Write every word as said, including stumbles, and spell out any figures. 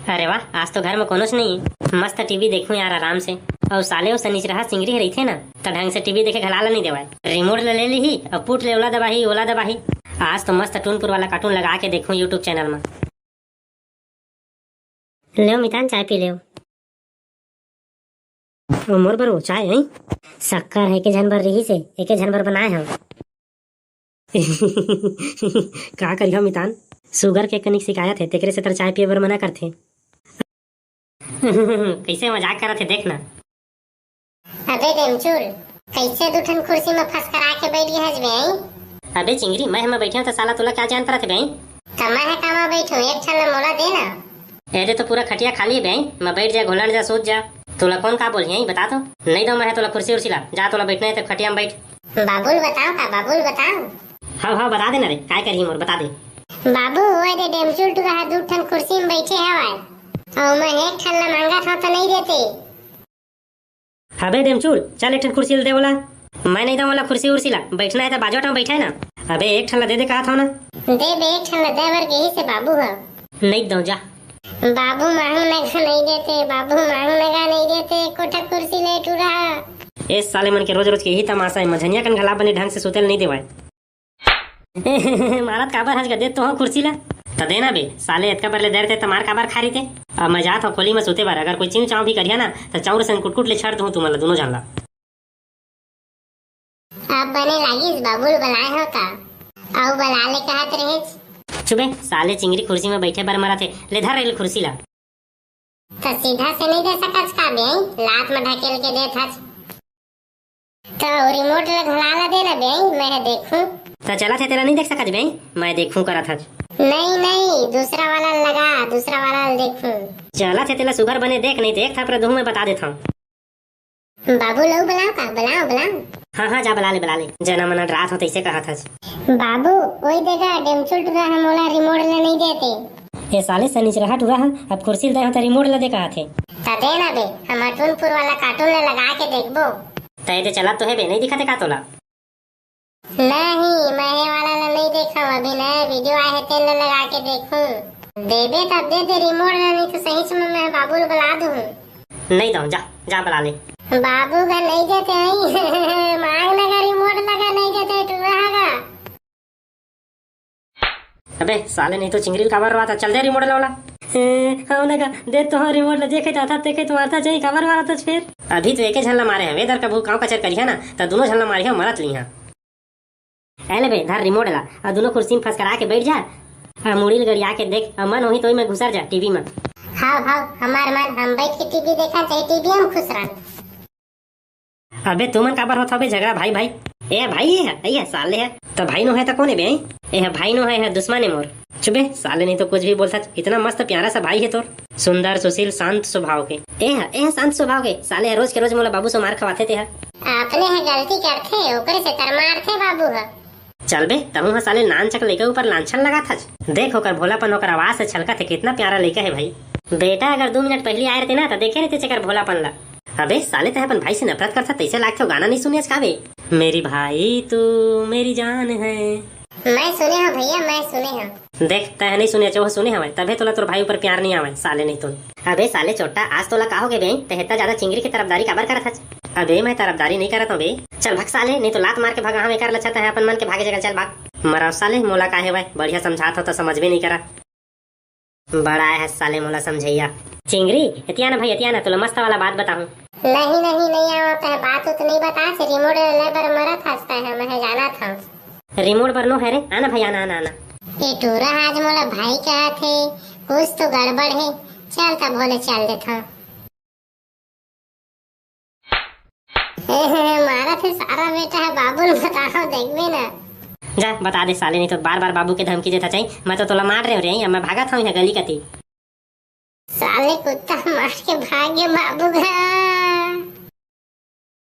अरे वाह, आज तो घर में कोनोच नहीं। मस्त टीवी देखूं यार आराम से। अउ साले ओ सनिचरहा चिंगरी ह रहिथे ना, त ढंग से टीवी देखे घला ल नहीं देवय। रिमोट ल ले लिही अउ पुट ले ओला दबाही, ओला दबाही। आज तो मस्त टूनपुर वाला कार्टून लगा के देखूं YouTube चैनल में। लेव मितान, चाय पी लेव। ओ मोर बर ओ चाय है, शक्कर है, एके झन बर रहिस हे, एके झन बर बनाए हव। का करिहो मितान, सुगर के कनिक शिकायत है, तेकरे से तर चाय पिए बर मना करथे। कइसे मजाक करत हे, देख ना। अबे डेमचुल, कइसे दू ठन कुर्सी म फसकरा के बइठ गे हस बे, हैं? अबे चिंगरी, मैं ह म बइठे हंव त साला तोला का जान परत हे बे, हैं? त मैं ह का म बइठूं, एक ठन ल मोला दे ना। ए दे तो पूरा खटिया खाली हे बे, हैं? म बइठ जा, घोलंड जा, सूत जा। तोला कोन का बोलही, हैं? बता तो। नहीं दंव मैं ह तोला कुर्सी उर्सी ला, जा तोला बइठना हे त खटिया म बइठ। बाबू ल बतांव का, बाबू ल बतांव? हव, हव, बता दे ना रे, काय करही मोर, बता दे। बाबू, ओए दे डेमचुल टूरा ह दू ठन कुर्सी म बइठे हवय। अउ मैं एक ठन ला मांगत हंव त नइ देते। अबे डेमचुल, चल एक ठन कुर्सी ल दे ओला। मैं नइ दंव ओला कुर्सी उर्सी ला, बइठना हे त बाजू म बइठे ना। अबे एक ठन ला दे दे कहत हंव ना। दे बे, एक ठन ला दे बर कहिस हे बाबू ह। नइ दंव जा। बाबू मांगना गा नइ देते, बाबू मांगना गा नइ देते, कोठा कुर्सी ले टूरा। ए साले मन के रोज रोज के इही तमाशा हे, मझनिया कन घला बने ढंग से सुते ल नइ देवय। मारत काबर हस गा, दे तो हंव कुर्सी ला। त दे ना बे, साले एतका बर ले दे रहिते त मार काबर खा रहिते? अब मैं जात हंव खोली म सुते बर, अगर कोई चिंव चांव भी करिहा ना, त चाउर संग कुटकुट ले छाड़ दूं तुमन ला, दूनों झन ला। अब बने लागिस, बाबू ल बलाए हंव का? अउ बला ले कहत रहेच। चुप बे, साले चिंगरी कुर्सी म बइठे बर मरत हे, ले धर रे ले कुर्सी ला। त सीधा से नइ दे सकच का बे, लात म ढकेल के देत हच। त रिमोट ला घला ला दे ना बे, मैं ह देखूं। त चलत हे तेला नइ देख सकच बे, मैं देखूं करत हच। नहीं, नहीं, दूसरा वाला लगा, दूसरा वाला देखूं। चलत हे तेला सुघर बने देख, नहीं त एक थपरा दूहूं मैं बता देत हंव। बाबू लऊ बलाव का? बलाव, बलाव। हाँ, हाँ, जा बला ले, बला ले। जना मना डरात हो तइसे कहत हस। बाबू, ओई दे गा, डेमचुल टूरा ह मोला रिमोट ला नइ देते। ए साले सनिचरहा टूरा ह, अब कुर्सी ल दे हो त रिमोट ला दे कहत हे। त दे ना बे, हम अटुनपुर वाला कार्टून ला लगा के देखबो। त ए दे चलत तो हे बे, नइ दिखत हे का तोला? नहीं, मैं ए वाला ला नइ देखंव, अभी नया वीडियो आए हे तेन ला लगा के देखूं। देबे तब दे दे रिमोट ला, नहीं तो सही समय में बाबू ला बला दूं। नइ दंव, जा, जा बला ले। बाबू गा नइ देते हई। मांग ना गा रिमोट ला गा नइ देते टूरा हा गा। अबे साले, नहीं तो चिंगरी ल काबर रोवात हस, चल दे रिमोट ला ओला। ए, हव ना गा, दे तो हव रिमोट ला, देखे जात हस, देखे तो मारता जाही, काबर मारत हस फेर? अभी तो एके झन ला मारे हंव, ए दर कभू कांव कचर करिहा ना, त दूनों झन ला मारिहा, मरत लिहा। ए ले बे, धर रिमोट ला, अउ दूनों कुर्सी म फसकरा के बइठ जा, अउ मुड़ी ल गड़िया के देख, अउ मन होही त ओई म घुसर जा टीवी म। हव, हव, हमार मन, हम बइठ के टीवी देखन, चाहे टीवी म खुसरन। अबे तुमन काबर होत हव बे झगड़ा भाई भाई? ए भाई, ए ह, ए ह, साले ह। त भाई नो हे त कोन हे बे? ए ह भाई नो हे, ए ह दुश्मन हे मोर। चुप बे, साले नहीं तो कुछ भी बोलथच। इतना मस्त प्यारा सा भाई हे तोर। सुंदर, सुशील, शांत स्वभाव के। ए ह, ए ह शांत स्वभाव के। साले ह रोज के रोज मोला बाबू से मार खवाथे ते ह। अपने ह गलती करथे, ओकरे से तर मारथे बाबू ह। चल बे, तहूं ह साले नानचक लइका ऊपर लांछन लगाथच। देख ओकर भोलापन, ओकर आवाज से छलकत हे, कितना प्यारा लइका हे भाई। बेटा अगर दू मिनट पहिली आए रहिते ना, त देखे रहिते एकर भोलापन ला। अबे साले, तैं अपन भाई से नफरत करथस, तइसे लागथे ओ गाना नइ सुने हस का बे? मेरी भाई तू मेरी जान है। मैं सुने हंव भैया, मैं सुने हंव। देख, तैं नइ सुने हस, ओ सुने हवय, तभे तोला तोर भाई ऊपर प्यार नइ आवय, साले नहीं तो। अबे साले चोट्टा, आज तोला का होगे बे? तैं इतना ज्यादा चिंगरी के तरफदारी काबर करत हस? अबे मैं तरफदारी नइ करत हंव बे। चल भाग साले, नहीं तो लात मार के भगाहूं एकर लछा, तैं अपन मन के भागे जगह चल भाग। मरव साले, मोला का हेवय, बढ़िया समझात हंव त समझबे नइ करा। बड़ा आय हस साले मोला समझइया। चिंगरी, एती आ ना भाई, एती आ ना, तोला मस्त वाला बात बताहूं। नहीं, नहीं, नइ आवंव, तैं बात उत नइ बतास, रिमोट ले बर मरत हस तैं ह, मैं ह जानत हंव। रिमोट बर नो हे रे, आ ना भाई, आ ना, आ ना, आ ना। ए टूरा आज मोला भाई कहत हे, कुछ तो गड़बड़ हे। चल त भोले चल देथंव। मारत हे सारा बेटा ह, बाबू ल बताहूं, देखबे ना। जा, बता दे साले, नहीं तो बार-बार बाबू के धमकी देथस। मैं तो तोला मार रहेंव रे, अब मैं भागत हंव इहां गली कती। साले कुत्ता मार के भाग गे बाबू घर।